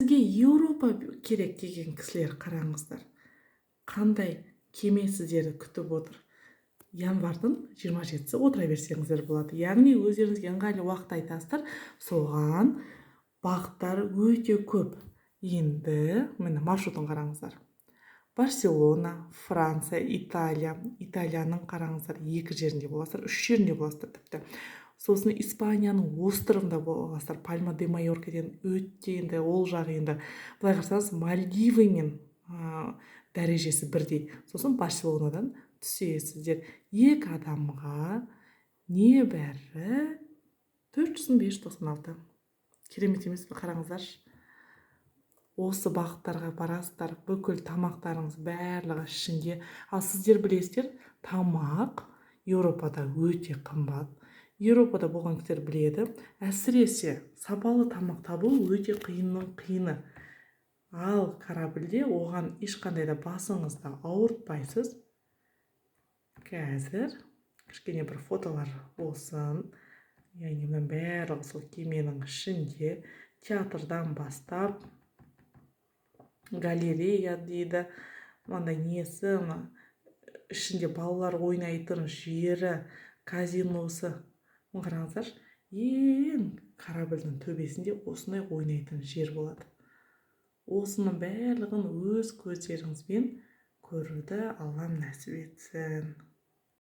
Сізге Еуропа керек деген кісілер, қараңыздар, қандай кеме сіздерді күтіп отыр. Январьдың 27-сі, отыра берсеңіздер болады, яғни өздеріңізге ыңғайлы уақыт айтасыздар. Соған бағыттар өте көп. Енді міне, маршрутын қараңыздар: Барселона, Франция, Италия. Италияның, қараңыздар, екі жерінде боласыздар, үш жерінде боласыздар тіпті. Сосын Испанияның островында боласыздар, Пальма де Майорка деген. Өте енді ол жағы, енді былай қарасаңыз, Мальдивымен дәрежесі бірдей. Сосын Барселонадан түсесіздер. Екі адамға небәрі 400 596. Керемет емес пе? Қараңыздаршы, осы бағыттарға барасыздар, бүкіл тамақтарыңыз, барлығы ішінде. Ал сіздер білесіздер, тамақ Еуропада өте қымбат. Еуропада болған кісілер біледі, әсіресе сапалы тамақ табу өте қиынның қиыны. Ал корабльде оған ешқандай да басыңызды ауыртпайсыз. Қазір кішкене бір фотолар болсын. Яғни мынаның барлығы сол кеменің ішінде: театрдан бастап, галерея дейді, мынандай несі, мына ішінде балалар ойнайтын жері, казиносы. Қараңыздаршы, ең корабльдің төбесінде осындай ойнайтын жер болады. Осының барлығын өз көздеріңізбен көруді Аллам нәсіп етсін.